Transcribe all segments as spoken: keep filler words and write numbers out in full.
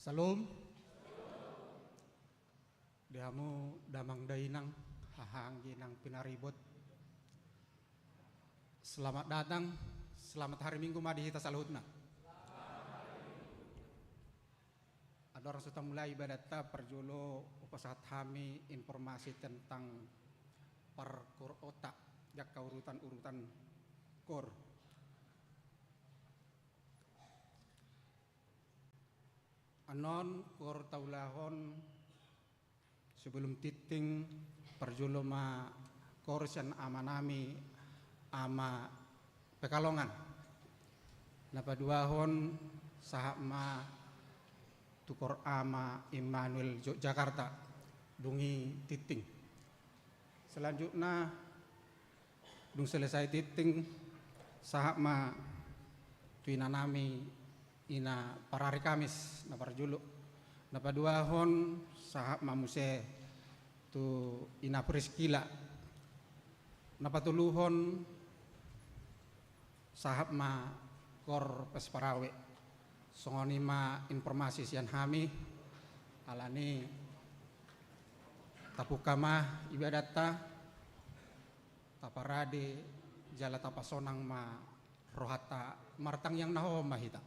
Syalom. Di hamu damang dainang, haha anggi nang pinaribot. Selamat datang, selamat hari Minggu ma di hita saluhutna. Andorang so tamulai ibadatta, parjolo hupasahat hami informasi tentang parkoorta, jangka urutan-urutan koor. Annon koor taulahon, sebelum tingting, parjolo ma koor sian amanami, Ama Pekalongan. Na paduahon, sahat ma tu koor Ama Immanuel Yogyakarta, dung i tingting. Selanjutna, dung selesai tingting, sahat ma tu inanami, ina parari Kamis, na parjolo. Na paduahon, sahat ma muse tu ina Priskila. Na patoluhon, sahat ma koor Pes Parawe. Songon i ma informasi sian hami, alani tapungka ma ibadatta, taparade jala tapasonang ma rohanta, martangiang na hohom ma hita.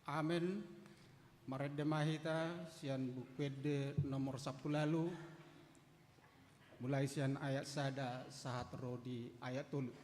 Amen. Marende ma hita sian Buku Ende nomor sampulu ualu, mulai sian ayat sada sahat ro di ayat tolu.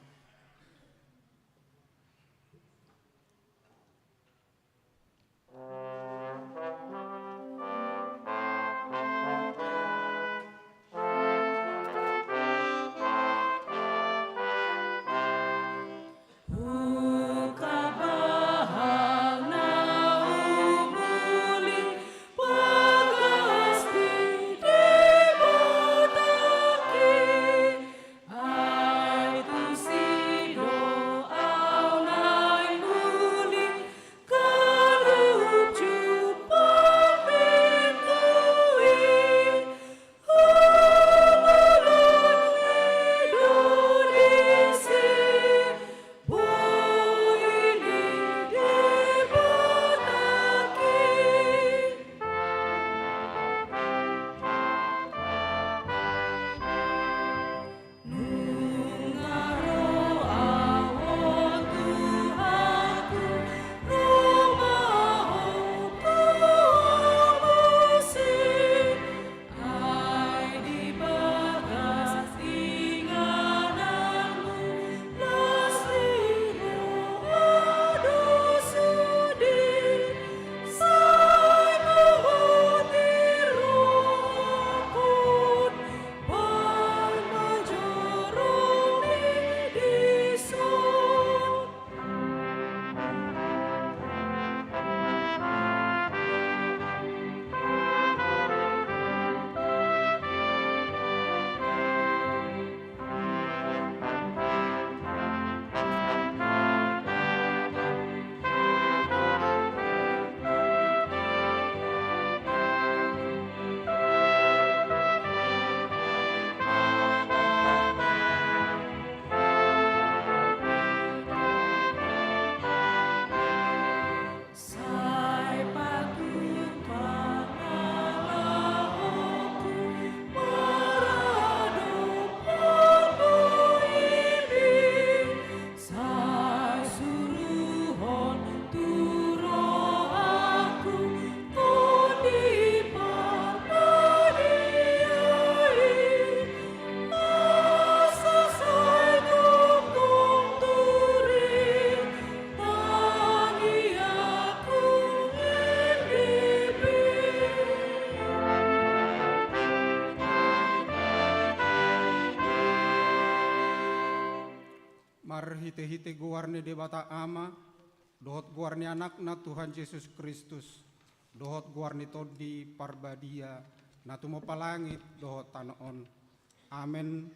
Marhitehite goar ni Debata Ama, dohot goar ni Anakna Tuhan Jesus Kristus, dohot goar ni Tondi Parbadia, na tumompa langit dohot tano on. Amen.